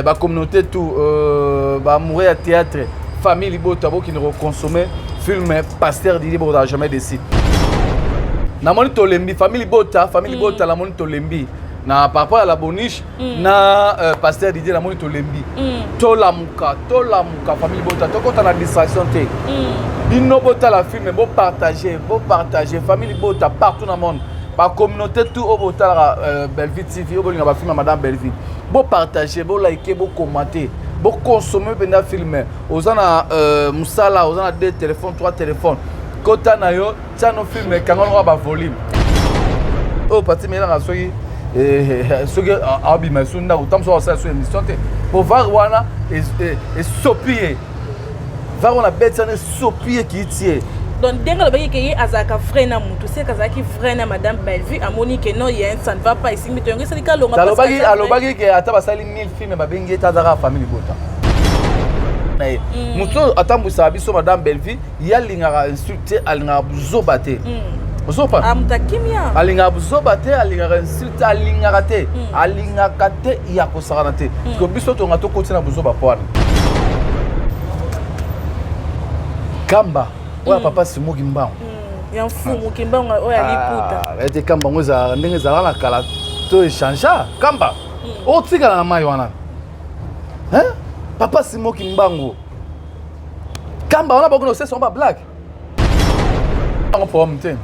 Bacommunauté tout, baamoureux ya théâtre, famille libota, bokende koconsommer film Pasteur Didier, bokozala jamais déçu. Namoni tolembi, famille libota, famille libota. Namoni tolembi na par rapport à la boniche na Pasteur Didier. Namoni tolembi. Tolamuka, tolamuka, famille libota, tokɔta na distraction te. Bino botala film, bopartage, bopartage, famille libota partout na monde, bacommunauté tout oyo botalaka Bellevue TV, oyo bolinga bafilm ya madame Bellevue, bopartage, bolike, bocommente, boconsommer mpenza film. Oza na mosala, oza na deux téléphone, trois téléphone, kota na yo, tia no film, ekanga noko bavolume oyo pati melanga. Soki abima esu ndako, ta mosu asala so émission te, po VAR wana esopi ye. VAR wana beti wana esopi ye, kiiti ye. Donc ndenge alobaki ke ye azalaka vrai na mutu, seke azalaki vrai na madame Bellevue. Amoni ke non, ye ça ne va pas, esimbi to yango esali kalonga. Alobaki, alobaki ke ata basali 1000 film, babengi ye te, azalaka famille libota na ye. Motu oyo atambwisaka biso madame Bellevue, ye alingaka insulte te, alingaka buzoba te. Ozopa moto akimia. Alingaka buzoba te, alingaka insulte, alingaka te, alingaka te ya kosakana te. Ko biso tonga tokoti na buzoba po wana kamba oyo papa Simoki Mbango. Ya mfumu Kimbango oyo aliputa. Ete kamba yango ezalaka ndenge ezalaka na kala to échange kamba otikala na mai wana. Papa Simoki Mbango, kamba wana bakona osesa ngo bablague yango, problème te.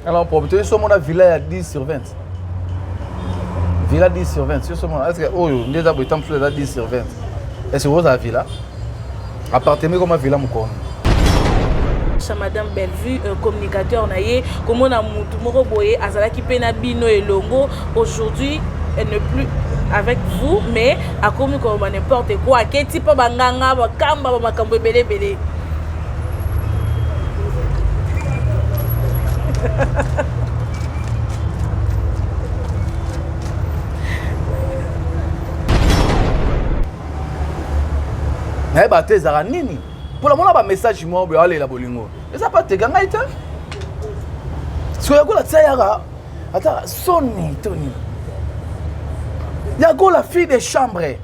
Alors problème te, so omona villa ya 10 sur 20, villa 10 sur 20, so omona, est ce que oyo nde eza boye? Ta mosusu eza 10 sur 20, est ce que ozala villa appartement koma villa mokono? Madame Bellevue, communicateur na ye, komona mutu moko boye azalaki mpe na bino elongo, aujourd'hui elle n'est plus avec vous, mais akomi koloba n'importe quoi, aketi mpo banganga bakamba bamakambo ebele ebele. Nayeba te ezalaka nini mpona mona bamessage moko boye, alela bolingo eza pa teka ngai te. Sikoyo Yagola tia yaka ata soni to nini? Yagola fille de chambre,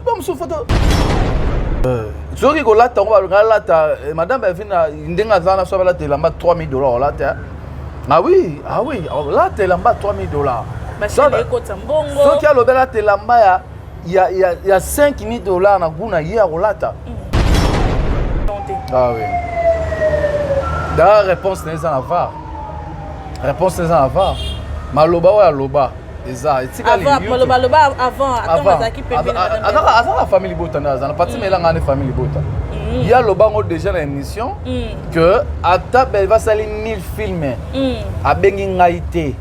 bamosusu foto soki kolata yango, balonga alata. Madame Bavina ndenge aza na so, balata elamba 3000 dollars, olata? Ah oui, ah oui, olata elamba 3000 dollars. Soki alobi alata elamba ya 5000 dollars na gu na ye, akolata. Ah oui, d'ailleurs réponse na eza na VAR, réponse eza na VAR. Maloba oyo aloba eza etikali. Aza na famille libota nde aza na parti melanga nde famille libota. Ye aloba yango déjà na émission que ata Belva asali 1000 filme, abengi ngai te,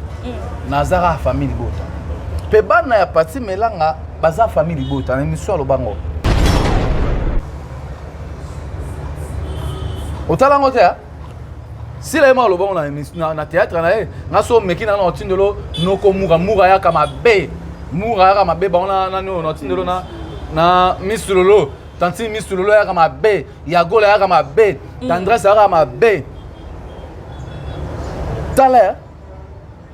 naza kaka famille libota. Mpe bana ya parti melanga baza famille libota. Na émission aloba yango, otala yango te? Sila ye ma aloba ngo na théâtre na ye. Nga so omeki na otindelo noko mura mura yaka mabe, mura yaka mabe bango nani oyo na otindelo na misulolo, tantine misulolo yaka mabe, Yagola yaka mabe, Tendresse yaka mabe. Tala,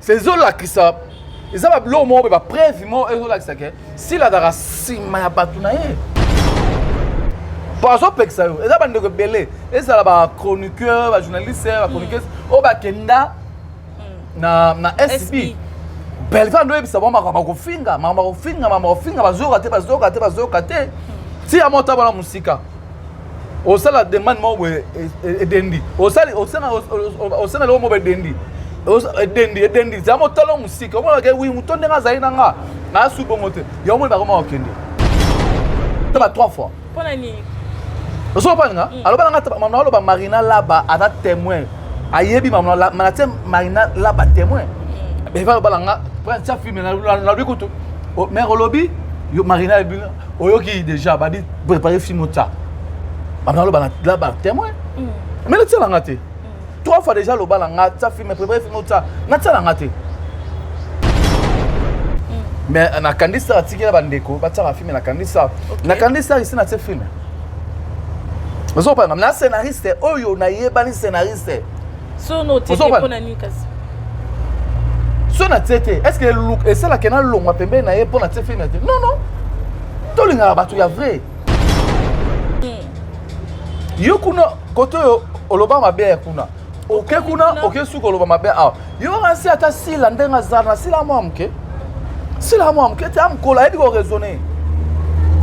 ezolakisa eza babiloko moko boye, bapreuve moko ezolakisa ke Sila azalaka nsima ya bato na ye po azopekisa yo. Eza bandeko ebele, ezala bachroniqueur, bajournaliste, bachroniqueuse oyo bakenda na SB Belva, ndo oyebisa bango makambo kofinga, makambo kofinga, makambo kofinga, bazoyoka te, bazoyoka te, bazoyoka te. Tia moto abana mosika, osala demande moko boye, edendi, osala eloko moko edendi, edendi, edendi. Zala motala mosika, omonaka wi moto ndenge azali na nga nasu bongo te. Yango moni bakoma kokende te ba trois fois. Mpona nini? Ozopanga aloba nanga, mama aloba Marina Laba aza témoin, ayebi mama na tie Marina Laba témoin. Eva aloba nanga tia film nalobi kutu mare olobi yo Marina oyoki déjà badi préparer film ota mama aloba Laba témoin, mais natia nanga te. Trois fois déjà aloba nanga tia film, préparer film ota, natia nanga te. Mais nakandisa atikela bandeko batiaka film. Nakandisa, nakandisa esi natie film. Ozopanga na scénariste oyo nayebani scénariste. So natie te, est ce que esalaka nalongwa pembeni na ye mpo natie film te? Non, non, tolingaka bato ya vrai. Yo kuna kote oyo oloba mabe ya kuna, oke kuna, oke suka oloba mabe awa. Yo kasi ata sila ndenge azala na sila mwa moke, sila mwa moke te, amokolo ayebi koraisonner.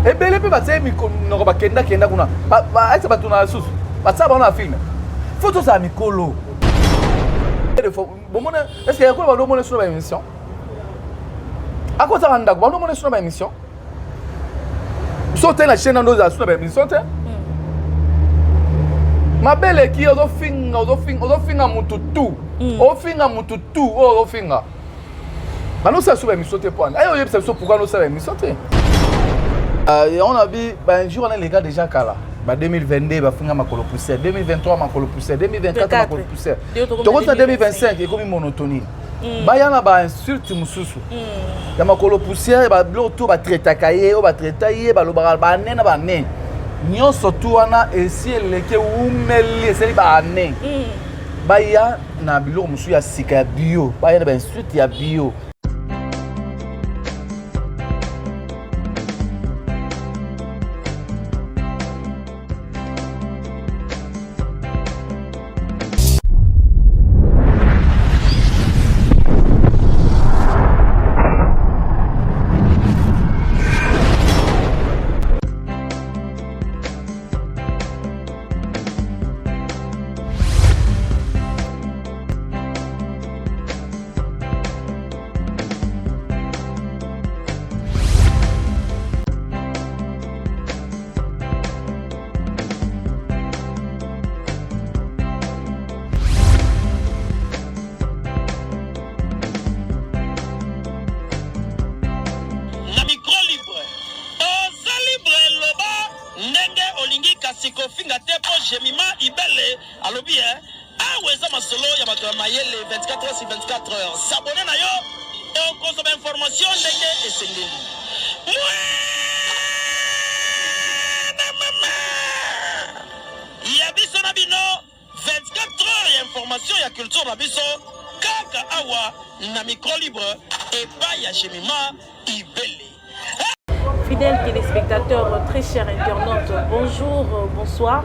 Ebele mpe batie minoko, bakendakenda kuna, ete bato na lisusu batia bango na film. Faut tozala mikolo. Bomona, est ce que yakola bando omona so na baémission, akotaka ndako, bando omona so na baémission, so te na chaîne nando ozala so na baémission te. Mabe eleki, ozofinga, ozofinga, ozofinga mutu tu, ofinga mutu tu oyo ozofinga, banosala so baémission te. Po wana aye oyebisa biso pourquoi nosala baémission te. Yango na bi bainjure wana eleka déjà kala. Ba 2022 bafinga makolo poussière, 2023 makolo poussière, 2024 makolo poussière, tokoti na 2025 ekomi monotonie. Baya na bainsulte mosusu ya makolo poussière, babiloko to batraitaka ye, oyo batraita ye, balobaka bane na bane nyonso tu wana esi eleki, ewumeli, esali baane. Baya na biloko mosusu ya sika ya bio, baya na bainsulte ya bio. Na micro libre, oza libre, loba ndenge olingi, kasi kofinga te, mpo Jemima Ibele alobi e awa eza masolo ya bato ya mayele. 24 heures sur 24 heures, s'abonner na yo, okozwa bainformation ndenge esengeli. Mwana mama ya biso na bino, 24 heures ya information ya culture na biso, kaka awa na micro libre epai ya Jemima Ibele. Fidèles téléspectateurs, très chers internautes, bonjour, bonsoir.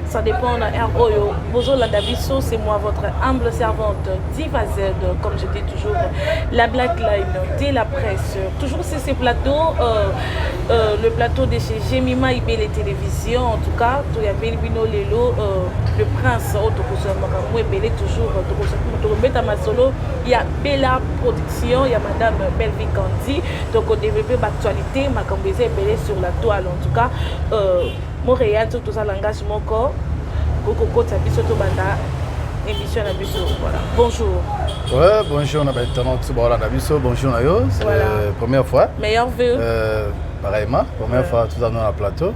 Ça dépend de heure oyo bozolanda biso. C'est moi, votre humble servante, Diva Z, comme je dis toujours, la Black Line de la presse. Toujours c'est ces plateaux, le plateau de chez Jemima Ibele Télévision. En tout cas, toyambeli bino lelo, le prince otokoso makambo ebele, toujours tokobeta masolo ya Bella Production ya Madame Bellevue Kandi. Tokodévelopper baactualité, makambo eza ebele sur la toile. En tout cas, Montréal, to toza langage moko kokokota biso, tobanda émission na biso. Voilà, bonjour. Ouais, bonjour na bainternaute baolanda biso, bonjour na yo, c'est Voilà. la première fois. Meilleur vœu. Pareillement, première fois tout dans le plateau.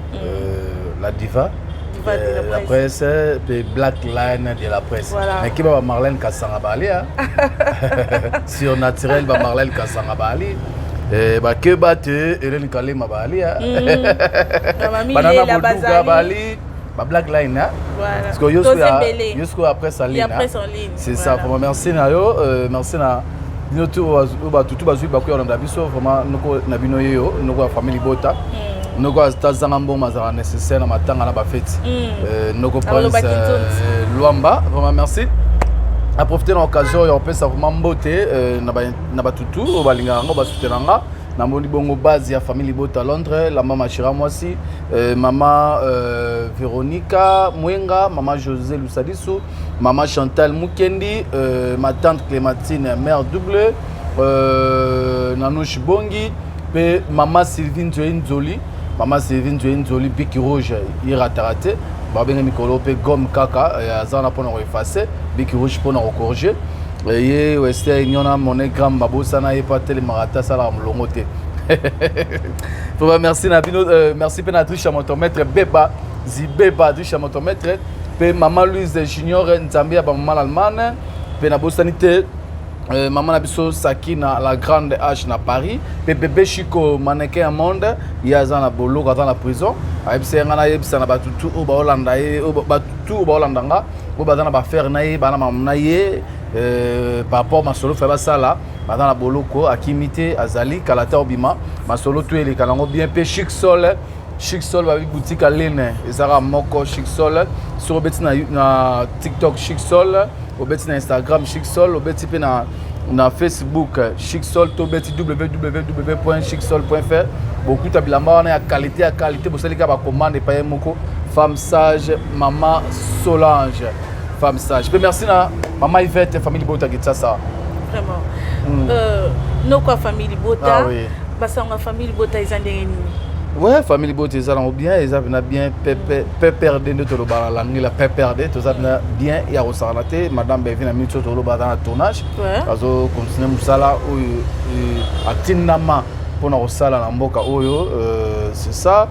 La diva. Diva de la la presse, puis Black Line de la presse. Voilà. Mais qui va Marlène Kassanga Bali, hein? Surnaturel, ba Marlène Kassanga Bali. Eh, ba Keba te, Hélène Kalema Bali, hein? Bamami Banana Lela Boduga Bazali. Bali, ba Black Line, hein? Voilà. Parce que yo Toza ebele. yo après sa Il ligne. y a hein? presse en ligne. C'est ça, Voilà. vraiment merci na yo, merci na bino tu oyo batutu bazwi bakoya kolanda biso. Vraiment noko na bino ye yo, noko ya famille libota, noko atazanga mbongo azalaka nécessaire na matanga na bafeti. Noko Prince Alobaki nzonzi. Lwamba, vraiment merci. Aprofite na occasion ya kopesa vraiment mbote na batutu oyo balingaka yango, basoutenanga nga. Namoni bongo base ya famille libota, Londres, la mama Chira Mwasi, mama Véronica Mwenga, mama José Lusadisu, mama Chantal Mukendi, ma tante Clémentine, mère double, Nanouche Bongi mpe mama Sylvie Nzoyi Nzoli, mama Sylvie Nzoyi Nzoli, bic rouge irataka te, babenge mikolo mpe gomme kaka, aza wana mpona koeffacer, bic rouge mpona kocorriger ye. Wester Union na MoneyGram babosana ye mpo atelemaka te, asalaka molongo te. Vraiment merci na bino, merci mpe na Trisha Motomètre, Beba Zibeba, Trisha Motomètre, mpe mama Louise Junior Nzambe ya bamama na Allemagne. Mpe nabosani te mama na biso Sakina la grande H na Paris, mpe bebe Chiko, mannequin ya monde. Ye aza na boloko, aza na prison. Ayebisa ye nga nayebisa na bato tu oyo baolanda ye, oyo bato tu oyo baolanda nga, oyo baza na baaffaire na ye, bana mama na ye, par rapport masolo fa basala. Baza na boloko, akimi te, azali kala te, obima masolo to eleka nango bien. Mpe Chic Sol, Chic Sol, babi boutique alene ezalaka moko Chic Sol. Soki obeti na TikTok Chic Sol, obeti na Instagram Chic Sol, obeti mpe na Facebook Chic Sol, to obeti www.chicsol.fr, bokuta bilamba wana ya qualité, ya qualité. Bosali kaka bacommande epai ye moko, femme sage, mama Solange, femme sage. Mpe merci na mama Ivete, famille Libota Kinshasa. Vraiment. Noko ya famille Libota. Ah, oui. Basango ya famille Libota eza ndenge nini? Ouais, famille Libota eza nango bien, eza mpena bien. PPRD nde tolobaka na langila PPRD, toza mpena bien ya kosakana te. Madame Bevi na miniti oyo toloba aza na tournage, azocontinue mosala oyo atindama mpona kosala na mboka oyo. C'est ça,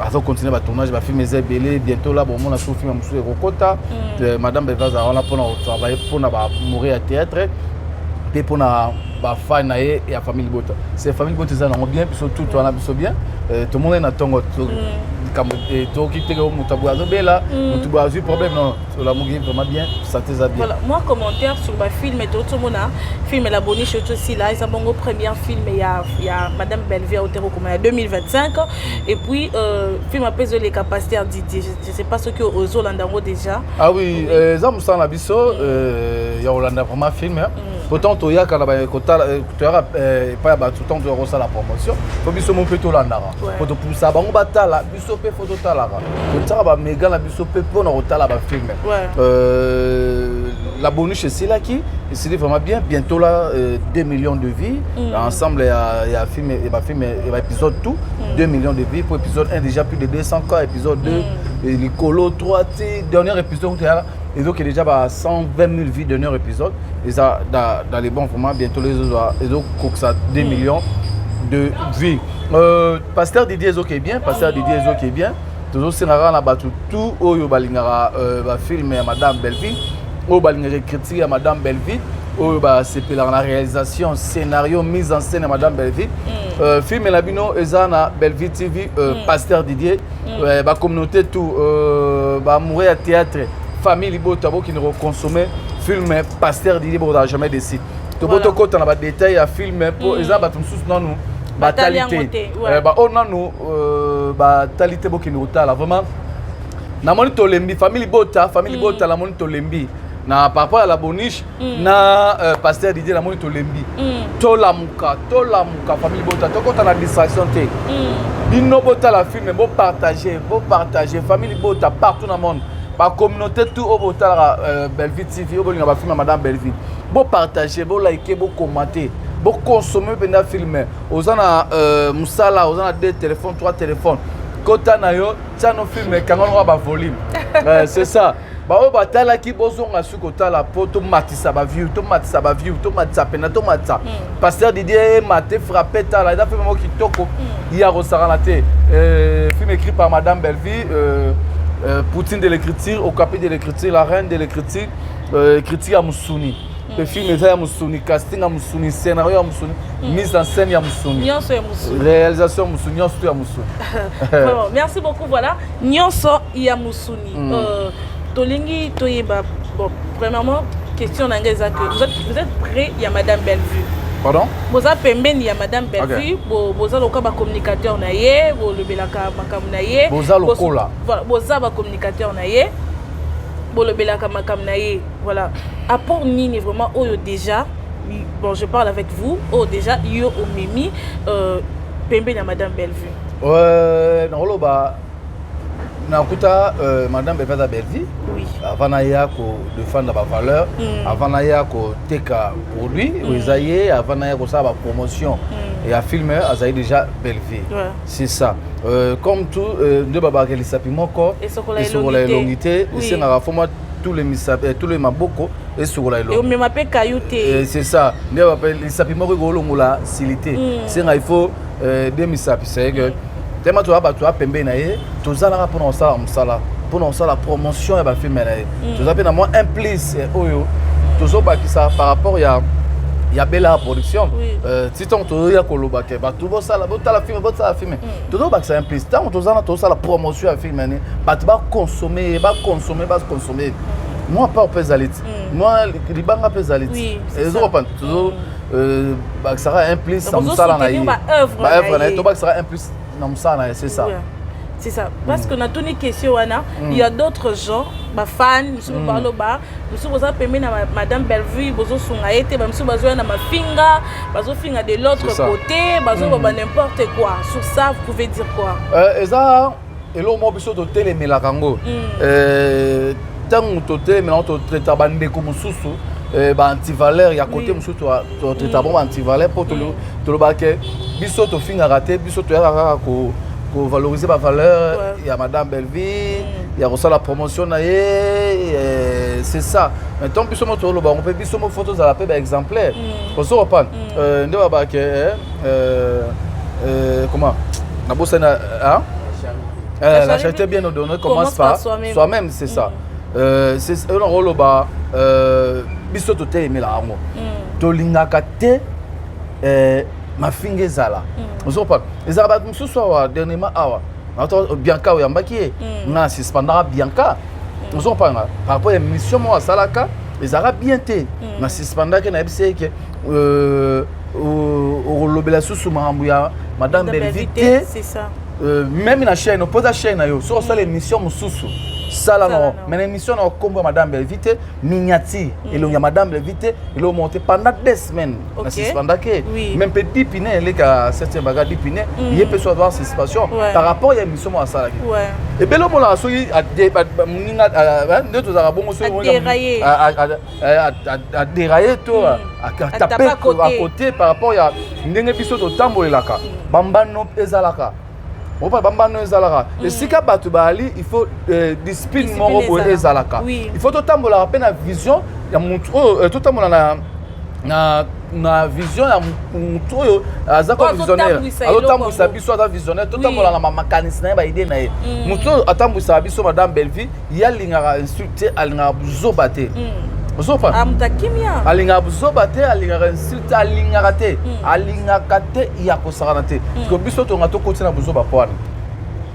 azocontinue batournage, bafilm eza ebele. Bientôt la bomona so film mosusu ekokota. Madame Bevi azala wana mpona kotravaille mpona bamouri ya théâtre mpe mpona bafan na ye ya famille Libota. C'est famille Libota eza nango bien, biso tout wana biso bien. Tomoni na ntongo likambo tokoki teke moto boye azobela, moto boye azwi problème. Non, tolamuki vraiment bien, santé eza bien. Voilà, moi commentaire sur bafilm tozomona, film La Boniche tosila, eza bongo première film ya madame Bellevue aotero koma ya 2025. Et puis film ape ezoleka, Pasteur Didier, je sais pas soki ozolanda yango déjà. Ah oui, eza mosala na biso ya kolanda vraiment film. Pourtant toyaka na kotala, toyaka epai ya bato. Ntango toya kosala promotion, fo biso mo mpe tolandaka, po topusa bango batala. Biso mpe fo totalaka, totiaka bamega na biso mpe mpona kotala bafilm. La Boniche esilaki, esili vraiment bien. Bientôt là 2 millions de vues ensemble ya film ya bafilm ya baépisode tout, 2 millions de vues pour épisode 1 déjà, plus de 200 cas épisode 2, likolo 3 ti dernier épisode ezokende déjà ba 120 000 vues. Dernier épisode eza dans les bons vraiment. Bientôt ezokokisa 2 millions de vues. Pasteur Didier ezoke bien, Pasteur Didier ezoke bien. Tozosenga kaka na bato tout oyo balingaka bafilm ya madame Belleville, oyo balingaka écriture ya madame Belleville, oyo basepelaka na réalisation, scénario, mise en scène ya madame Belleville, film na bino eza na Belleville TV, Pasteur Didier. Bacommunauté tout, baamoureux ya théâtre, famille Libota, bokende koconsommer film Pasteur Didier, bokozala jamais déçu. Tobo tokɔta na badétail ya film mpo eza bato mosusu nanu batali te. Baoyo nanu batali te, bokende kotala vraiment. Namoni tolembi, famille Libota, famille Libota, namoni tolembi na par rapport ya La Boniche na Pasteur Didier. Namoni tolembi, tolamuka, tolamuka, famille Libota, tokɔta na distraction te. Bino botala film, bopartage, bopartage, famille Libota partout na monde, bacommunauté tout oyo botalaka Belleville TV, oyo bolinga bafilm ya madame Belleville, bopartage, bolike, bocommente, boconsommer mpenza film. Oza na mosala, oza na deux téléphone, trois téléphone, kota na yo, tia no film, ekanga noko bavolume. C'est ça. Baoyo batalaki, bozonga soki kotala mpo tomatisa baview, tomatisa baview, tomatisa mpena, tomatisa Pasteur Didier mate frappe. Tala, eza film moko kitoko ya kosakana te. Film écrit par madame Belleville, Poutine de l'écriture, okapi de l'écriture, la reine de l'écriture, écriture ya mosuni. Mpe film eza ya mosuni, casting ya mosuni, scénario ya mosuni, mise en scène ya mosuni. Nyonso ya mosuni. Réalisation ya mosuni, nyonso to ya mosuni. Vraiment, merci beaucoup. Voilà, nyonso ya mosuni. Tolingi toyeba, bon, premièrement question na ngai eza que vous êtes près ya madame Bellevue. Pardon? Boza pembeni ya madame Bellevue, boza lokola bacommunicateur na ye, bolobelaka makambo na ye. Boza lokola. Voilà, boza bacommunicateur na ye, bolobelaka makambo na ye. Voilà, apport nini vraiment oyo déjà, bon, je parle avec vous, oyo déjà yo omemi pembeni ya madame Bellevue? Nakoloba nakuta madame Bellevue aza Bellevue avant naya kodefendre bavaleur, avant naya koteka produit oyo eza ye, avant naya kosala bapromotion ya film, azali déjà Bellevue. C'est ça. Comme tout nde babaka lisapi moko esokola esokola elongi elongi te. Esengaka fo mwa tous les misapi, tous les maboko esokola elongi. Omema mpe kayu te. C'est ça nde lisapi moko ekolongola sili te. Esenga il faut deux misapi. C'est que tellement toza bato ya pembeni na ye, tozalaka mpona kosala mosala, mpona kosala promotion ya bafilm na ye. Toza mpe na mwa un plus oyo tozobakisa par rapport ya Bela Production. Ti ntango tozoya koloba ke bato bosala, botala film, botala film, tozobakisa un plus. Ntango toza na tozosala promotion ya film yani, bato baconsommer ye, baconsommer, baconsommer. Mwa part mpe ezali ti. Mwa libanga mpe ezali ti ezokopana, tozobakisaka un plus na mosala na ye, baœuvre na ye, tobakisaka un plus na mosala na ye, c'est ça. C'est ça, parce que natuni question wana, il y a d'autres gens, bafan mosusu, baloba mosusu boza pembeni na madame Bellevue, bozosunga ye te. Bamosusu bazoya na mafinga, bazofinga de l'autre côté, bazoloba n'importe quoi sur ça. Vous pouvez dire quoi? Eza eloko moko biso totelemelaka yango. Ntango totelemelaka, totraita bandeko mosusu baantivaleur ya côté mosusu, totraita bango baantivaleur, mpo tolobaka ke biso tofingaka te. Biso toyaka kaka kovaloriser bavaleur ya madame Bellevue, ya kosala promotion na ye, c'est ça. Mais ntango biso mo toloba yango mpe, biso mo faut tozala mpe baexemplaire. Ozo comprendre nde babake, comment nabosani? La charité bien ordonnée commence par soi-même, c'est ça. C'est oloba biso totelemela yango, tolingaka te mafinga ezala. Ozokopa ezala bato mosusu awa, dernièrement awa Bianca oyambaki ye, nga suspendaka Bianca. Ozokopanga par rapport ya émission moko asalaka, ezalaka bien te. Na suspendaki, nayebisi ye ke okolobela susu makambo ya madame Bellevue te, même na chaîne. Opoza chaîne na yo, soki osala émission mosusu, sala nango, mais na émission na okombo ya madame Bellevue te, miniature elongi ya madame Bellevue te, eloko moko te pendant 2 semaines. Na suspendaki même mpe Dipine, eleka septième baga Dipine, ye mpe so azwaka suspension par rapport ya émission moko asalaki. Ebele omonaka soki moninga nde tozalaka bongo, soki adérailler to atape à côté par rapport ya ndenge biso totambolelaka, bambano ezalaka. Opa bambano ezalaka esika bato bayali, il faut discipline moko boye ezalaka. Il faut totambolaka mpe na vision ya motu oyo, totambola na vision ya motu oyo aza ko visionnaire, azotambwisa biso, aza visionnaire. Totambola na makanisi na ye, baidées na ye. Motu oyo atambwisaka biso, madame Bellevue, ye alingaka insulte te, alingaka buzoba te. Ozopa alingaka buzoba te, alingaka insulte, alingaka te, alingaka te ya kosakana te, parce que biso tonga tokoti na buzoba po wana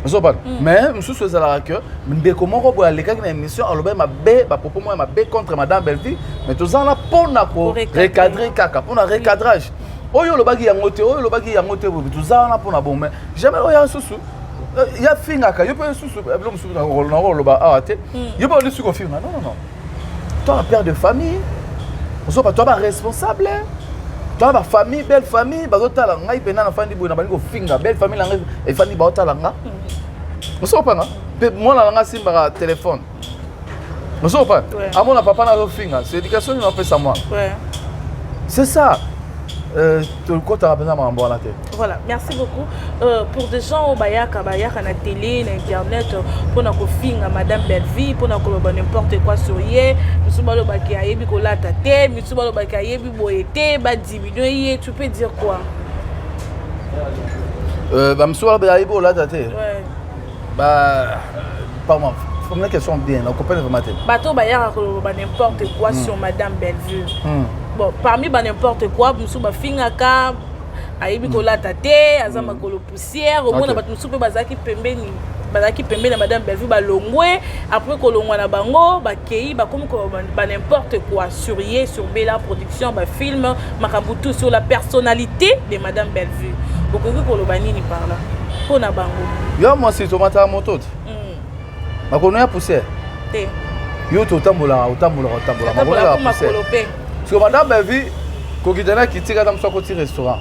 ozopana. Mais mosusu ezalaka ke ndeko moko boye alekaki na émission, alobaki mabe, bapropos moko ya mabe contre madame Bellevue, mais toza wana mpona korecadrer kaka, mpona recadrage. Oyo olobaki yango te, oyo olobaki yango te, toza wana mpona bon. Mais jamais oyo ya susu ya fingaka yo mpe susu bilo mosusu nakoloba awa te. Yo mpe olisi kofinga, non, non, non. Toi, père de famille, ozoba, toi baresponsable, toi bafamille, belle famille bazotala ngai mpena. Nafandi boye, na bandi kofinga belle famille na ngai, efandi baotala nga. Osopanga mpe mwana na nga asimbaka telefone, ozopana, amona papa nazofinga, c'est éducation nini apesa mwana? C'est ça, tokotaka mpenza makambo wana te. Voilà, merci beaucoup. Pour des gens oyo bayaka na télé, na internet, mpona kofinga madame Bellevue, mpona koloba n'importe quoi sur ye, misusu balobaki ayebi kolata te, misusu balobaki ayebi boye te, badiminuer ye, tu peux dire quoi? Bamisusu baloba ayebi kolata te. Ba pardon, formule question bien, na comprendre vraiment te. Bato bayaka koloba n'importe quoi sur madame Bellevue, bon, parmi ba n'importe quoi mosusu, bafingaka ayebi kolata te, aza makolo poussière. Omona bato mosusu mpe bazalaki pembeni na madame Bellevue, balongwe. Après kolongwa na bango, bakei, bakomi koloba ba n'importe quoi sur ye, sur Bella Production, bafilm, makambo tout sur la personnalité de madame Bellevue. Okoki koloba nini par là mpo na bango? Yo mwasi, tomataka moto te, makolo ya poussière te. Yo totambolaka, otambolaka, otambolaka, makolo ya poussière makolo mpe. Parce que madame Bellevue kokita na kiti kata mosu akoti restaurant,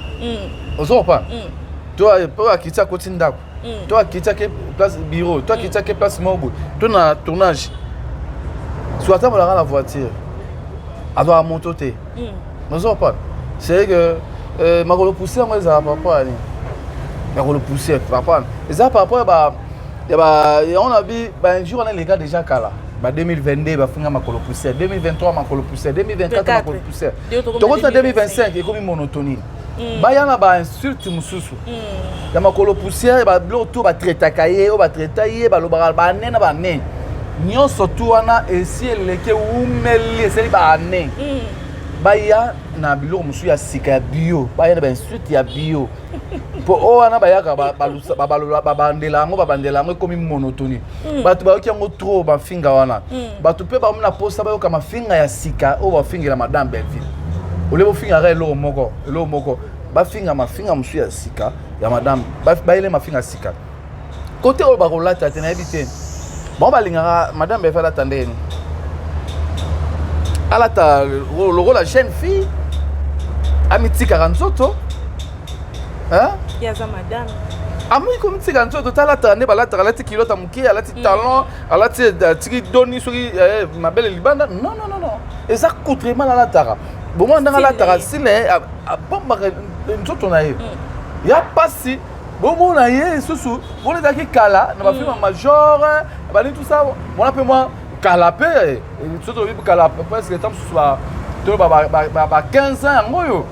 ozo comprendre, to po akiti, akoti ndako, to akiti ake place bureau, to akiti ake place moko boye, to na tournage, so atambolaka na voiture, azwaka moto te. Ozo comprendre, c'est que makolo poussière yango ezala par rapport ya nini? Makolo poussière par rapport eza par rapport ya ba yango na bi bainjure wana eleka déjà kala. Ba 2022 bafinga makolo poussière, 2023 makolo poussière, 2024 makolo poussière, tokoti na 2025 ekomi monotonie. Baya na bainsulte mosusu ya makolo poussière, babiloko to batraitaka ye, oyo batraita ye, balobaka bane na bane nyonso tu wana esi eleki, ewumeli, esali baane. Baya na biloko mosusu ya sika ya bio, baya na bainsulte ya bio. Mpo oyo wana bayaka babandela yango, babandela yango, ekomi monotonie. Bato bayoki yango trop, bafinga wana. Bato mpe bakomi na posa bayoka mafinga ya sika oyo bafingela madame Belleville. Olie bofingaka eloko moko, eloko moko, bafinga mafinga mosusu ya sika ya madame, bayele mafinga ya sika. Kote oyo bakolata te, nayebi te. Bango balingaka madame Belleville alata ndeni, alata lokola jeune fille, amitikaka nzoto. Ye aza madame. Amoki komitika nzoto te, alataka nde balataka, alati kilota moke, alati talon, alati, atiki doni, soki mabele libanda. Non, non, non, non, eza accoutrement. Alataka bomona ndenge alataka, style abombaka nzoto na ye ya pasi. Bomona ye lisusu bona ezalaki kala na bafilme ya major banini, tout ça. Mona mpe mwa kala mpe, soki toyebi kala, presque ta mosusu to ba 15 ans yango oyo.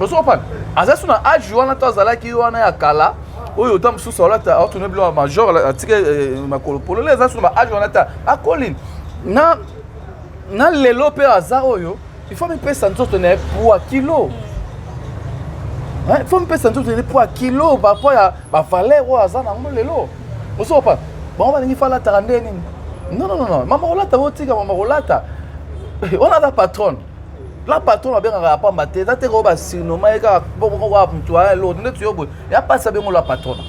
Ozokopana aza so na age wana to azalaki wana ya kala oyo, ta mosusu alata, aotuna biloko ya major, atike makolo polele. Eza so na ba age wana ta akoli na lelo mpe aza oyo. Il faut mipesa nzoto na ye poids kilo. Il faut mipesa nzoto na ye poids kilo par rapport ya bavaleur oyo aza nango lelo. Ozokopa bango balingi fa alataka nde nini? Non, non, non, mama kolata, otika mama kolata wana. Aza patronne, la patronne babengaka ya pamba te. Eza te koyo basinoma ye kaka bongo mutu aya eloko nde tuyo boye ya pasi, abengo la patronne.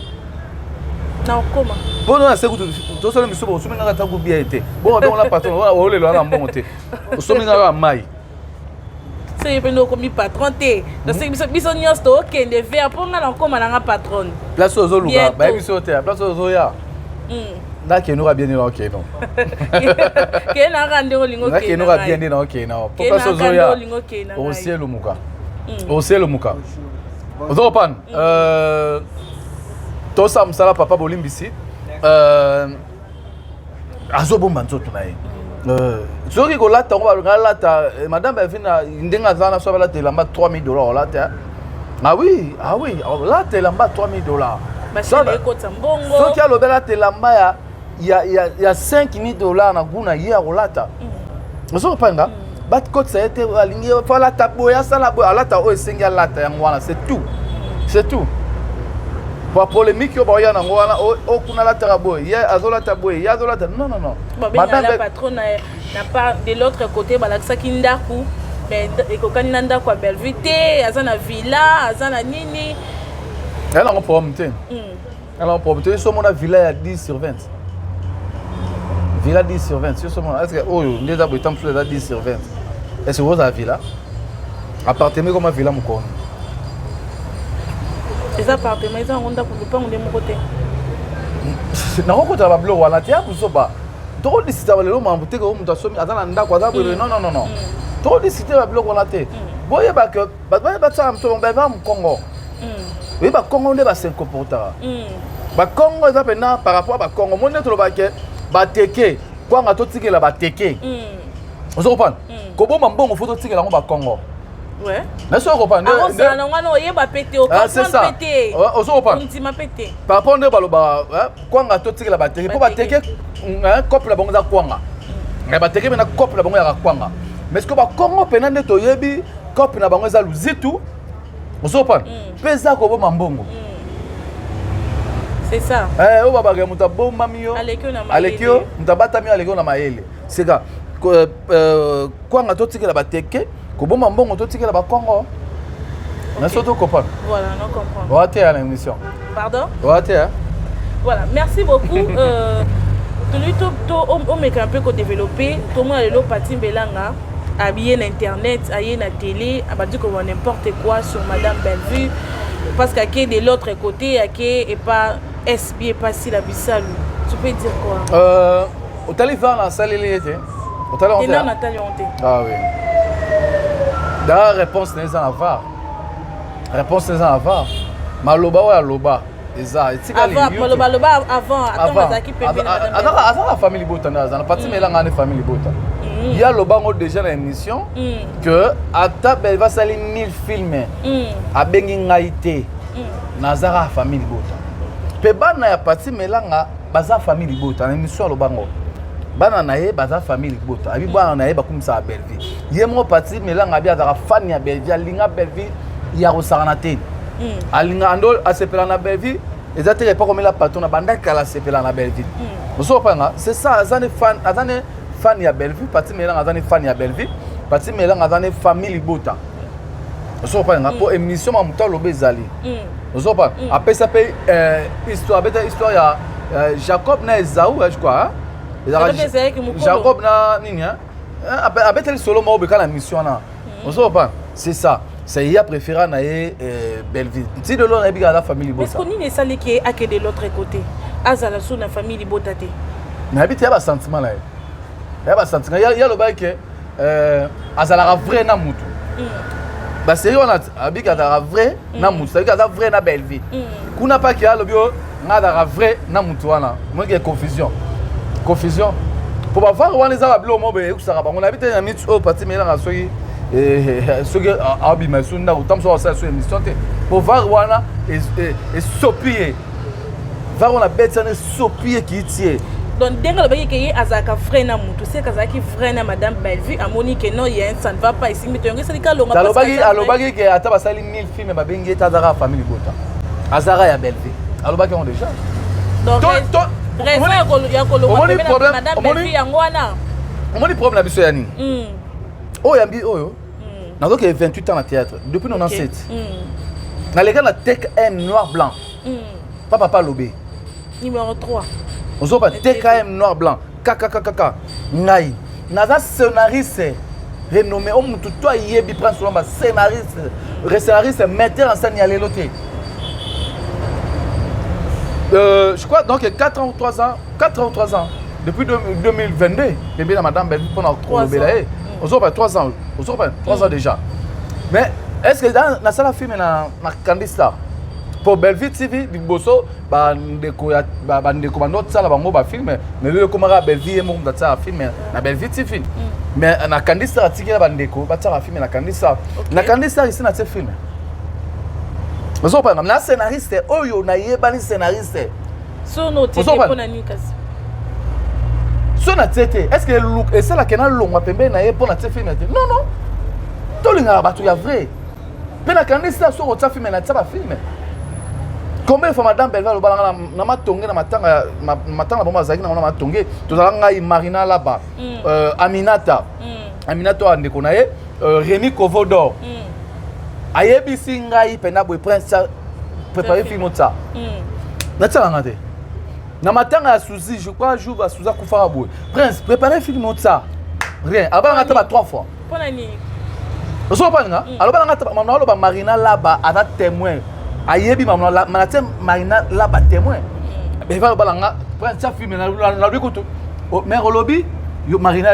Na okoma. Mpo na se kutu tosala miso, osomi ngaka ntango bia te. Bongo babengo la patronne, olelo wana mbongo te, osomi ngaka mai. Soki mpe nde okomi patron te, tosengi biso, biso nyonso tookende ver mpo nga na okóma nanga patronne. Place oyo ozoluka, bayebi biso te. Place oyo ozoya, nakende bien nde naokende. Kende naka ndenge olingi. Nakende bien nde naokende po place ozoya osielomuka, osielomuka, ozokopana. Tosala mosala, papa bolimbisi, azobomba nzoto na ye. Soki kolata yango balonga alata, madame Bavina ndenge aza na so, balata elamba 3000 dollars, olata. Ah oui, ah oui, olata elamba 3000 dollars. Soki alobi alata elamba ya 5000 dollars na gu na ye, akolata. Ozokopanga bakotisa ye te. Alingi fo alata boye, asala boye, alata oyo esengi alata yango wana. C'est tout, c'est tout. Po polémique oyo baoya nango wana, o kuna alataka boye, ye azolata boye, ye azolata. Non, non, non. Babengala patron na part. De l'autre côté, balakisaki ndako, mais ekokani na ndako ya Bellevue te. Aza na villa, aza na nini. Eza nango problème te, eza nango problème te. So omona villa ya 10 sur 20, villa 10 sur 20, so omona, est ce que oyo nde eza boye? Ta mosusu eza 10 sur 20. Est ce que ozala villa, appartement ekoma villa mokono? Eza appartement, eza yango ndako, lupango nde moko te. Nakokotala babiloko wana te ya buzoba. Tokodiscuter lelo mambo te ke moto asomi, aza na ndako, aza boye. Non, non, non, non, tokodiscuter babiloko wana te. Boyeba ke bato baye basala moto bava mokongo, oyebi bakongo nde basecomportaka. Bakongo eza mpena par rapport a bakongo mo nde tolobaka ke bateke kwanga, totikela bateke. Ozo comprendre? Kobomba mbongo, fo totikela yango bakongo. Na so comprendre? Wana oyeba pe te, ocomprendre pe te. Ozo comprendre? Ondima pe te. Par rapport nde balobaka kwanga totikela bateke, mpo bateke cope na bango eza kwanga. Bateke mpena cope na bango yaka kwanga, mais ce que bakongo mpena nde toyebi cope na bango eza luzitu. Ozo comprendre? Mpe eza koboma mbongo. C'est ça. Oyo babaka moto abombami yo, aleki yo, moto abatami yo, aleki yo na mayele. Seka kwanga totikela bateke, kobomba mbongo totikela bakongo. Na so tocomprendre? Voilà, no comprendre. Oa te ya na émission. Pardon? Oa te. Voilà, merci beaucoup. Tolobi omeka mpe kodévelopper. Tomona lelo Pati Mbelanga habillé na internet, aye na télé, abandi koloba n'importe quoi sur madame Bellevue, parce qu'ake de l'autre côté, ake epa SB, epa Sila Bisalu. Tu peux dire quoi? Otali VAR na asaleli ye te? Otali yango te? Natali yango te. Ah oui, d'ailleurs réponse na eza na VAR, réponse eza na VAR. Maloba oyo aloba eza etikali. Maloba aloba avant, atango azalaki pembeni. Aza na famille libota nde aza na Pati Melanga, nde famille libota. Ye aloba yango déjà na émission que ata Belva asali 1000 filme, abengi ngai te, naza kaka famille libota. Mpe bana ya Pati Melanga baza famille libota. Na émission aloba ngo, bana na ye baza famille libota. Abi bana na ye bakumisaka Bellevue. Ye moko Pati Melanga abi azalaka fan ya Bellevue, alinga Bellevue ya kosakana te. Alinga ando asepela na Bellevue, eza te epa komela patron na banda kala, asepela na Bellevue. Ozo comprendre? C'est ça. Aza ne fan, aza ne fan ya Bellevue. Pati Melanga aza ne fan ya Bellevue. Pati Melanga aza ne famille libota. Ozo comprendre? Mpo émission ma moto aloba ezali. Ozo comprendre? Apesa mpe histoire, abeta histoire ya Jacob na Ezau, je crois, Jacob na nini, abeteli solo moko beka na mission wana. Ozo comprendre? C'est ça, c'est ya préféré na ye Bellevue. Nti lelo nayebi kaka aza famille libota. Nini esaliki ye akende l'autre côté, azala so na famille libota te? Nayebi te, ya basentiment na ye, ya basentiment. Ya alobaki ke azalaka vrai na mutu. Basérie wana abiki azalaka vrai na mutu, c'est-à-dire aza vrai na Bellevue. Kuna paki alobi o nga azalaka vrai na mutu wana, moke confusion, confusion po bavare wana eza babiloko moko boye ekusaka bango. Nayebi te na miti oyo pati melanga soki abima esu ndako ta mosu asala so émission te, po vare wana esopi ye, vare wana beti wana esopi ye, kiiti ye. Donc ndenge alobaki ke ye azalaka vrai na mutu, seke azalaki vrai na madame Bellevue. Amoni ke non, ye ça ne va pas, esimbi to yango esaliki alonga. Alobaki ke ata basali 1000 filme, babengi ye te, azalaka famille libota, azalaka ya Bellevue. Alobaki yango déjà. Donc raison ya kolongwa madame Bellevue yango wana. Omoni problème na biso ya nini? Oyo yambi oyo nazoke 28 ans na théâtre depuis 97. Naleka na Tek M noir blanc, pa papa alobi. Numéro 3. Ozoba TKM noir blanc kkkk. Ngai naza scénariste renommé o mutu to ayebi Prince Olamba, scénariste, scénariste, metteur en scène ya lelo te. Je crois donc 4 ans ou 3 ans, 4 ans ou 3 ans, depuis 2022 pembeni na madame Bellevue mpona kolobela ye. Ozoba 3 ans, ozoba 3 ans déjà. Mais est ce que nasala film na Candy Star po Bellevue TV liboso, bandeko ya bandeko bando osala bango bafilm, mais lelo ekomaka Bellevue ye moko moto atisala film na Bellevue TV. Mais na Candy Star atikela bandeko batiaka film na Candy Star. Na Candy Star esi natie film. Ozopanga na scénariste oyo nayebani scénariste. So natie te, est ce que esalaka nalongwa pembeni na ye mpo natie film te? Non, non, tolingaka bato ya vrai. Mpe na Candy Star soki otia film, natia bafilm. Combien de fois madame Belva alobalanga na matonge, na matanga, matanga bango bazalaki nango na matonge, tozala ngai, Marina Laba, Aminata, Aminata oyo ndeko na ye, Rémi Kovodor. Ayebisi ngai mpena boye: "Prince, préparé film otsa." Natialanga te na matanga ya Suzi, je crois jour basuzi akufaka boye: "Prince, préparé film otsa." Rien, abalanga ata ba trois fois. Ozokopalinga alobalanga mama, aloba Marina Laba aza témoin, ayebi mama na tie Marina Laba témoin. Beva alobalanga: "Prince, tia film." Nalobi kutu mare olobi yo Marina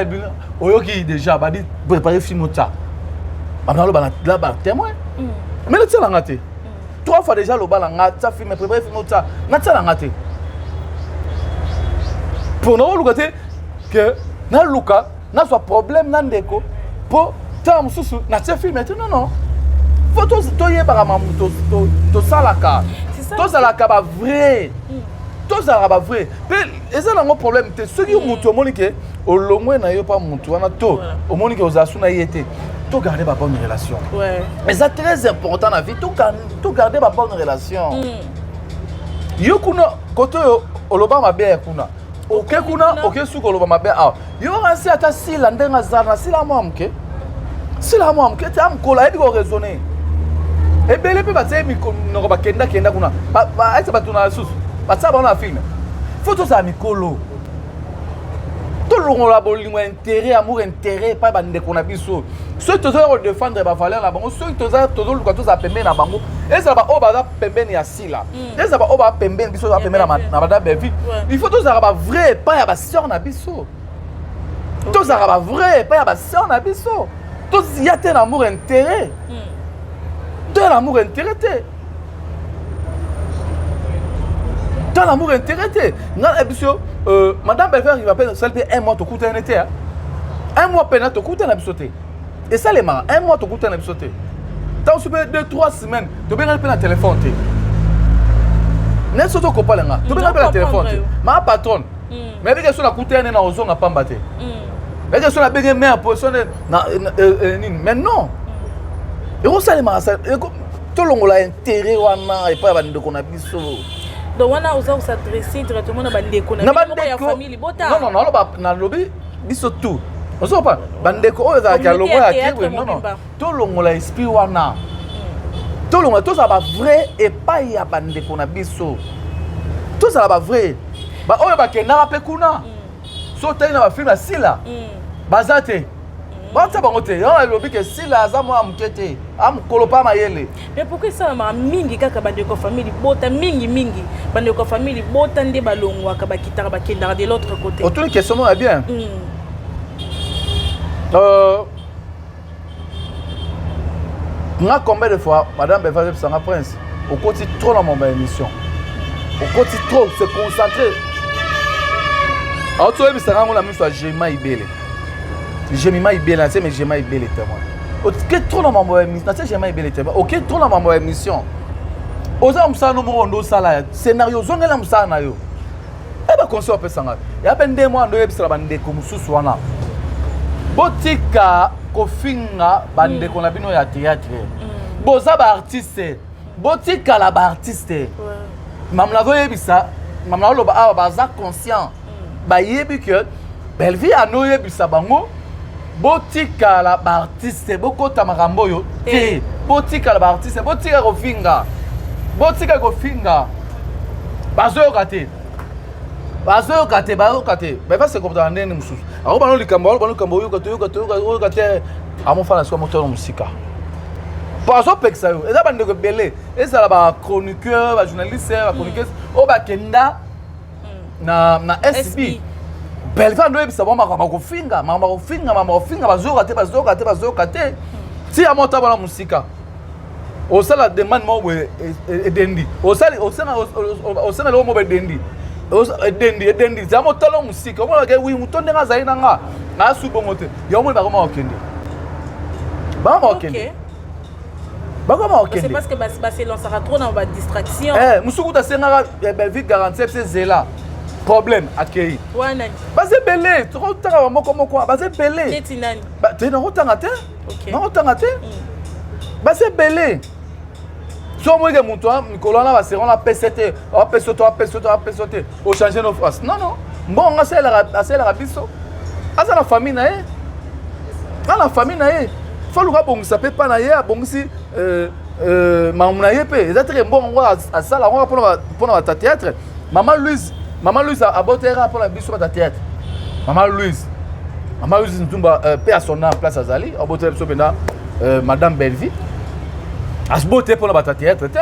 oyoki déjà badi préparé film otsa. Mama aloba Laba témoin, mais natialanga te. Trois fois déjà alobalanga: "Tia film, préparé film otsa." Natialanga te mpo naoluka te ke naluka nazwa problème na ndeko mpo ntango mosusu natie film te. Non, non, faut toyebaka mamu tosalaka, tozalaka bavrai, tozalaka bavrai. Mpe eza nango problème te soki motu omoni ke olongwe na yo mpa motu wana to omoni ke ozala su na ye te, togarde babonne relation. Eza très important na vie, togarde babonne relation. Yo kuna kote oyo oloba mabe ya kuna, oke kuna, oke suka oloba mabe awa. Yo kasi ata sila ndenge aza na sila mwa moke, sila mwa moke te, amokolo ayebi koraisonner. Ebele mpe batie minoko, bakendakenda kuna ete bato na lisusu batia bango na film. Faut tozala mikolo, tolongola bolingo intérêt, amour intérêt epai bandeko na biso. Soki tozoya kodéfendre bavaleur na bango, soki tozoluka tozala pembeni na bango, ezala baoyo baza pembeni ya sila, ezala baoyo baza pembeni biso, toza pembeni na madame Bellevue, il faut tozalaka bavrai epai ya basœur na biso, tozalaka bavrai epai ya basœur na biso. Toziya te na amour intérêt, toya na amour intérêt te, to na amour intérêt te. Ngai na biso madame Bellevue arrive mpe osali mpe un mois tokutani te, un mois mpena tokutani na biso te. Esalemaka un mois tokutani na biso te, ntango so mpe 2, 3 semaines tobengani mpe na telefone te. Neti so tokopalenga, tobengani mpe na telefone te. Maa patronne, mais ebike so nakutani na ozonga pamba te, eke so nabenge mare po so nini. Mais non, ekosalemaka. Tolongola intérêt wana epai ya bandeko na biso. Donc wana oza kos'adresser directement na bandeko na bino ya famille libota? Non, non, naloba, nalobi biso tout. Ozopa bandeko oyo ezalaka ya longo ya kewe. Non, non, tolongola esprit wana, tolongola, tozala bavrai epai ya bandeko na biso, tozala bavrai. Oyo bakendaka mpe kuna, so otali na bafilm ya Sila, baza te, batia bango te. Yango alobi ke Sila aza mwana moke te, amokolo mpa mayele. Mais pourquoi esalamaka mingi kaka bandeko ya famille libota, mingi mingi bandeko ya famille libota nde balongwaka, bakitaka, bakendaka de l'autre côté? Otuni question moko ya bien. Nga, combien de fois madame Beva azebisanga: "Prince, okoti trop na mambo ya émission, okoti trop, se concentrer." Auti oyebisanga yango na miso ya Jema Ibele, Jemima Ibele, natie me Jema Ibele témoin. Oke trop na mambo ya émission, natie Jema Ibele témoin. Oke trop na mambo ya émission, oza na mosala no moko nde osala scénario, ozongela mosala na yo. E baconseil bapesanga ya mpe nde mwana nde oyebisela bandeko mosusu wana: botika kofinga bandeko na bino ya théâtre. Boza baartiste, botikala baartiste. Mamu nazoyebisa, mamu naoloba awa, baza conscient, bayebi ke Bellevie anoyebisa bango: botikala baartiste, bokota makambo oyo te, botikala baartiste, botika kofinga, botika kofinga. Bazoyoka te, bazoyoka te, bayoka te. Bava se comportaka ndenge mosusu. Akobana likambo, alobana likambo, oyoka te, oyoka te, oyoka te. Amofanda sikoyo, motolo mosika po azopekisa yo. Eza bandeko ebele, ezala bachroniqueur, bajournaliste, bachroniqueuse oyo bakenda na SB. Belva ndo oyebisa bango makambo kofinga, makambo kofinga, makambo kofinga. Bazoyoka te, bazoyoka te, bazoyoka te. Ti ya moto abana mosika, osala demande moko boye, edendi, osala eloko moko, edendi, edendi, edendi. Za motala mosika, omonaka wi moto ndenge azali na nga asu bongo te. Yango moni bakoma kokende, bakoma kokende, bakoma kokende. C'est parce que baselançaka trop na badistraction. Mosuku kuta asengaka Belvi garantie fc, zela problème akei. Wana. Baza ebele, tokotanga bamoko moko, baza ebele. Neti nani? Te, nakotanga te, nakotanga te, baza ebele. So omoyeke moto mikolo wana basero wana apesa te, apesa te, apesa te, apesa te, ochange no face. Non, non, mbongo asalelaka biso, aza na famille na ye, aza na famille na ye. Fo aluka abongisa mpe mpa na ye, abongisi makambo na ye mpe. Eza teke mbongo ngo asala yango mpona bata théâtre. Mama Louise, mama Louise abotera mpona biso bata théâtre. Mama Louise, mama Louise Ntumba, mpe à son âme, place azali, abotela biso mpenza. Madame Bellevie asibote mpona bato ya théâtre te.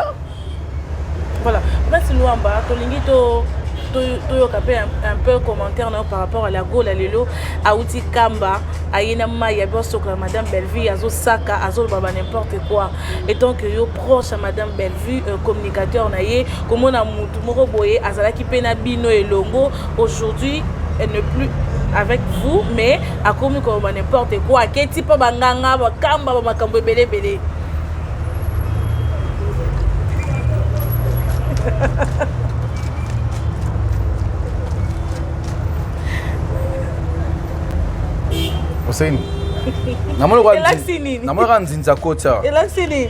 Voilà, Prince Luamba, tolingi to toyoka mpe un peu commentaire na yo par rapport à la Gola. Lelo awuti Kamba, aye na mai ya bisokola. Madame Bellevue azosaka, azoloba ba n'importe quoi. Étant que yo proche ya madame Bellevue, communicateur na ye, komona mutu moko boye azalaki mpe na bino elongo, aujourd'hui elle n'est plus avec vous, mais akomi koloba n'importe quoi, aketi mpo banganga bakamba bamakambo ebele ebele. Oseni Elakisi nini? Namoni kaka nzinza koti awa. Elakisi nini?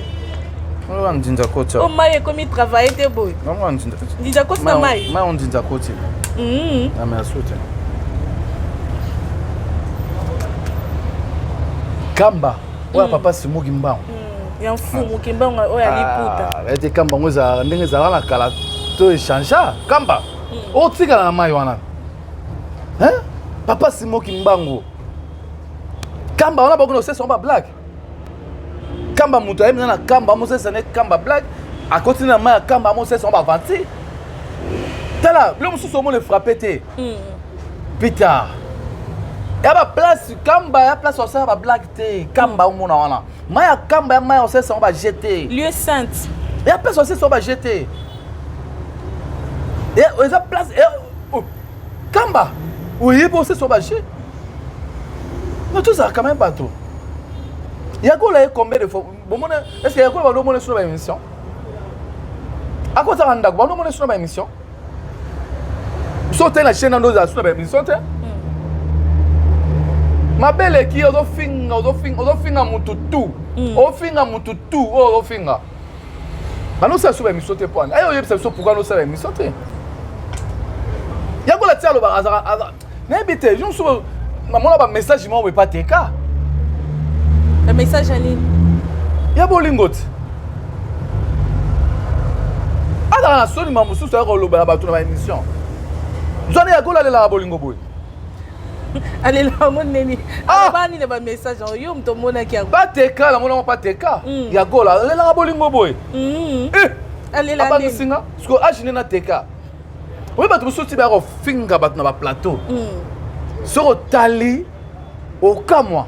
Namoni kaka nzinza koti O awa. mai ekomi travaille te boye. Namoni kaka nzinza. Nzinza koti na mai. Mai o nzinza koti. Na asu te. Kamba oyo papa Simoki Mbango. Ya mfumu Kimbango oyo aliputa. Ah, ete kamba yango ezalaka ndenge ezalaka na kala to echangea. Kamba otikala na mai wana. Hein? Papa Simoki Mbango, kamba wana bakona osesa ngo bablague. Kamba, moto ayebi na kamba, amosesa ne kamba blague, akoti na mai ya kamba, amosesa ngo baaventure. Tala bilo mosusu omona efrappe te. Peter ya baplace kamba ya place osala bablague te. Kamba omona wana mai ya kamba ya mai osesa ngo baje te. Lieu sainte. Ya place osesa ngo baje te. Eza place oh, kamba oyebi osesa ngo baje. No, tozala quand même bato. Yakola ye combien de fois bomona? Est ce que yakola bando omona so na baémission akotaka ndako, bando omona so na baémission? So otali na chaîne nando ozala so na baémission te. Mabe eleki, ozofinga, ozofinga, ozofinga mutu tu. Ofinga mutu tu oyo ozofinga. Banosala so baémission te mpo ani aye oyebisa biso pourquoi nosala émission te. Yango la ti alobaka azaka nayebi te jour mosusu namona bamessage moko boye pa teka. Bamessage ya nini? Ya bolingo ti azalaka na soni ma mosusu ayaka kolobela bato na baémission nzwana ya gola alelaka bolingo boye. Alelaka yango nini? Aloba nini na bamessage yango? Yo moto omonaki yango. Pateka namonango pateka ya gola alelaka bolingo boye. Alela nini? Abangisinga siko age nde nateka oyo bato mosusu ti baya kofinga bato na baplateau. Soki otali okamwa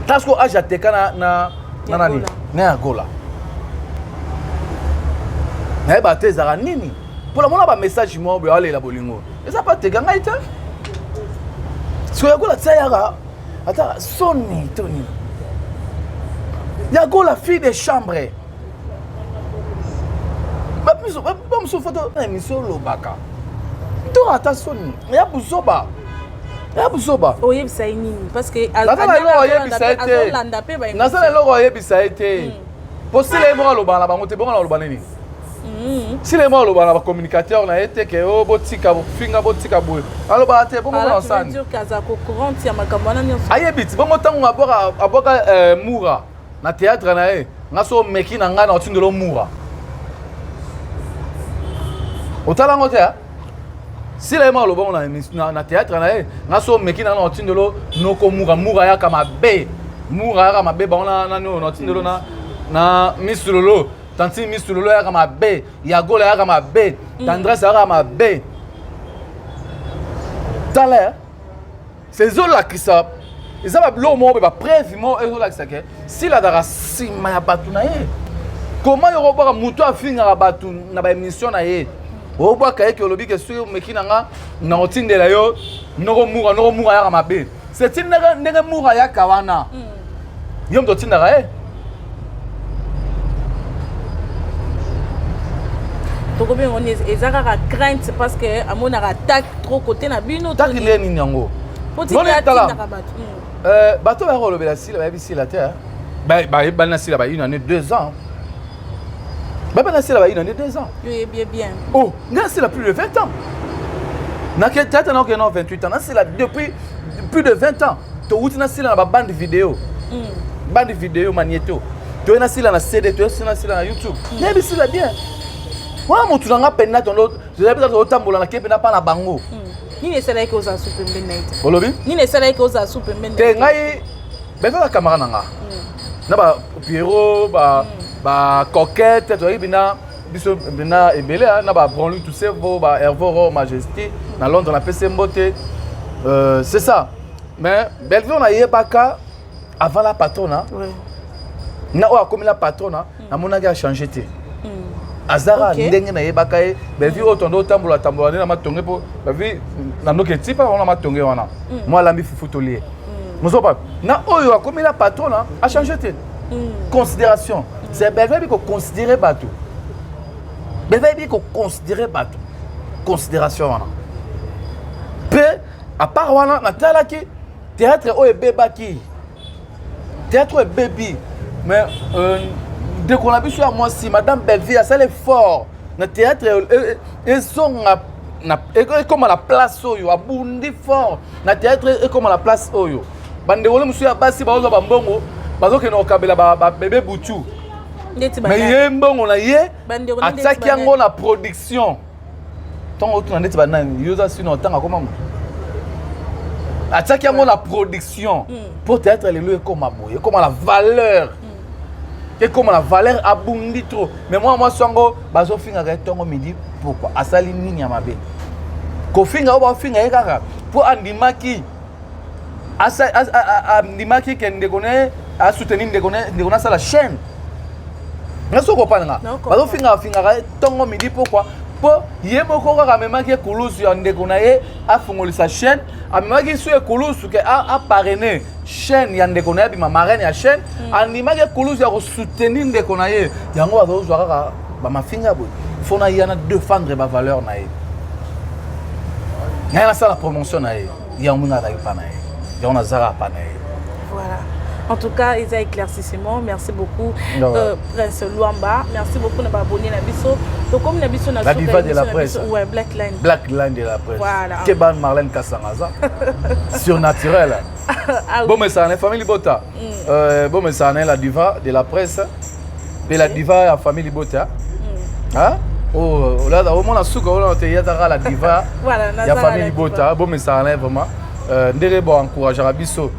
ta siko age ateka na na nani na ya gola nayeba te ezalaka nini mpo namona bamessage moko boye alela bolingo eza pa teka ngai te. Siko ya gola tia yaka ata soni to nini ya gola fille de chambre bamosusu foto na émission olobaka to ata soni ya buzoba ya buzoba. Oyebisa ye nini? Parce que naza na eloko oyebisa ye te, naza na eloko oyebisa ye te mpo sila ye moko alobaka na bango te. Bongo na oloba nini? Sila ye moko alobaka na bacommunicateur na ye te ke o botika bofinga, botika boye, alobaka te. Bongo na osani ayebi ti bongo ntango abwaka mura na théâtre na ye. Nga so omeki na ngai na otindela omura otala yango te. Sila ye moko alobango na théâtre na ye: nga so omeki na ngai na otindelo noko mura. Mura yaka mabe, mura yaka mabe bango nani oyo na otindelo na misulolo tanti misulolo yaka mabe, yagola yaka mabe, tendresse yaka mabe. Tala, ezolakisa eza babiloko moko boye, bapreuve moko ezolakisa ke sila azalaka nsima ya bato na ye. Koma yo kobwaka motu afingaka bato na baémission na ye, obwaka ye ke olobi ke soki omeki na nga na otindela yo noko mura. Noko mura yaka mabe, seti ndenge mura yaka wana, yo moto otindaka ye. Tokobenga ngo eza kaka crainte parce que amonaka attaque trop côté na bino. Taki nde nini yango? Atindaka bato. Bato bayaka kolobela sila bayebi sila te. Bayebani na sila ba une année, 2 ans. Bayebani na sila ba une année, 2 ans. Yo yebi bien. Oh, ngai nasila plus de 20 ans. Nake théâtre naokende na 28 ans, nasila depuis plus de 20 ans. Towuti nasila na babande vidéo, bande vidéo magnéto, toye nasila na CD, toye nasila na YouTube. Nayebi sila bien. Wana motu na nga mpenza tondo tozabi totambola na ke mpenza mpa na bango. Nini esalaki ozala su pembeni na ye te? Olobi? Nini esalaki ozala su pembeni? Te, ngai bezala camarade na nga na ba Pierrot, ba Coquette, tozalaki mpena biso mpena ebele na ba Branly Tusevo, ba Hervoro Majesté na Londres, napesi mbote. C'est ça. Mais Bellevue nayebaka avant la patronne na oyo akomi la patronne, namonaki achange te, azaka ndenge nayebaka ye. Bellevue oyo tondo otambola tambola nde na matonge, mpo Bellevue nandoki etipa wana matonge wana mwa alambi fufu tolie mozopa na oyo akomi la patronne achange te. Considération, c'est Bellevue ayebi koconsidérer bato. Bellevue ayebi koconsidérer bato, considération wana mpe à part wana natalaki théâtre oyo ebebaki, théâtre oyo ebebi. Mais ndeko na biso ya mwasi madame Bellevue asali fort na théâtre ezonga, ekóma na place oyo. Abundi fort na théâtre ekóma na place oyo. Bandeko le mosusu ya basi bazozwa bambongo, bazokende kokabela babebe butu, mais ye mbongo na ye atiaki yango na production. Ntongo otuna ndeti banani, yo oza sino ntango akoma motu atiaki yango na production mpo théâtre lelo ekóma boye, ekóma na valeur, ekóma na valeur. Abundi trop. Mais mwana mwasi yango bazofingaka ye ntongo midi. Pourquoi? Asali nini ya mabe? Kofinga oyo baofinga ye kaka mpo andimaki ke ndeko na ye asoutenir ndeko na ndeko na asala chaîne. Nga soki opananga bazofingaka fingaka ye ntongo midi, pourquoi? Mpo ye moko kaka amemaki ekulusu ya ndeko na ye afungolisa chaîne. Amemaki su ekulusu ke aparrainer chaîne ya ndeko na ye, abima marraine ya chaîne. Andimaki ekulusu ya kosoutenir ndeko na ye, yango bazozwa kaka bamafinga boye. Fo na ye na défendre bavaleur na ye, naye nasala promotion na ye. Yango nga azalaki mpa na ye, yango nazalaka mpa na ye. Voilà. En tout cas, eza éclaircissement. Merci beaucoup, Prince Luamba. Merci beaucoup na abonné na biso. Donc comme na biso na La diva de la presse. Ouais, Black Line. Black Line de la presse. Voilà. Keban Marlène Kassangaza. Surnaturel. Ah oui. Bon, mais ça, famille Libota. Bon, mais ça, la diva de la presse. Et la diva ya famille Libota. Hein? Oh, là, au moins, la souka, on a la diva. Voilà, ya nazala famille la Libota. Bon, mais ça, vraiment. Ndenge bo encouragera biso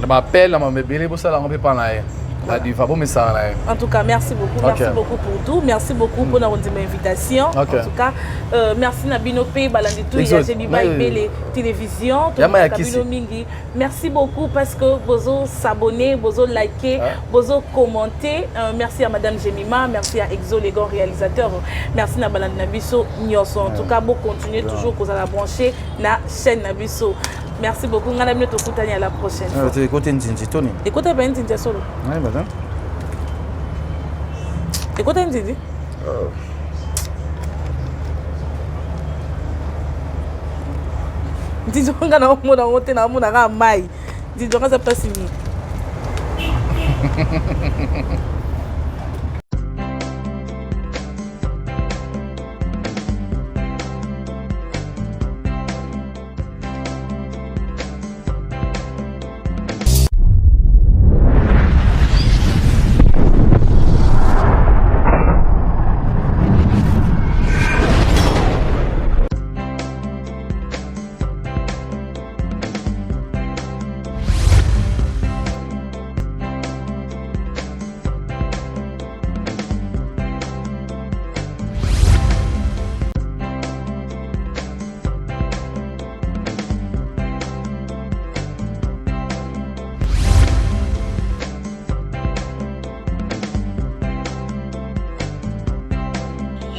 na baappel na mamebele, bosala yango mpe mpa na ye, la diva, bomesana na ye. En tout cas, merci beaucoup. Merci beaucoup pour tout. Merci beaucoup pour notre invitation. En tout cas, merci na bino pe balandi tout ya Jemima Ibele télévision, Yama ya tolingaka kisi. bino mingi. Merci beaucoup parce que bozo s'abonner, bozo liker, bozo commenter. Merci à Madame Jemima, merci à Exo Legon réalisateur. Merci na balandi na biso nyonso. En tout cas, bo continuer toujours kozala branché na chaîne na biso. Merci beaucoup. Ngana bino, tokutani à la prochaine fois. Ekote nzinzi toni. Ekota pe nzinzi ya solo. Ekota nzinzi. Nzinzi nga na omona yango te, naomona kaka mai. Nzinzi yango aza mpasi mingi.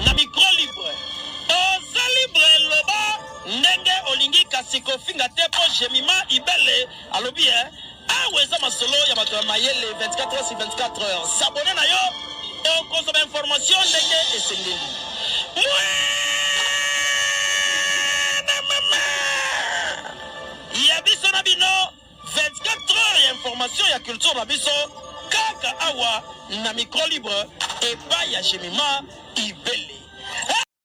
Na micro libre, oza libre, loba ndenge olingi, kasi kofinga te, mpo Jemima Ibele alobi e awa eza masolo ya bato ya mayele. 24 heures sur 24 heures, s'abonner na yo, okozwa bainformation ndenge esengeli. Mwana mama ya biso na bino, 24 heures ya information ya culture na biso, kaka awa na micro libre, epai ya Jemima Ibele.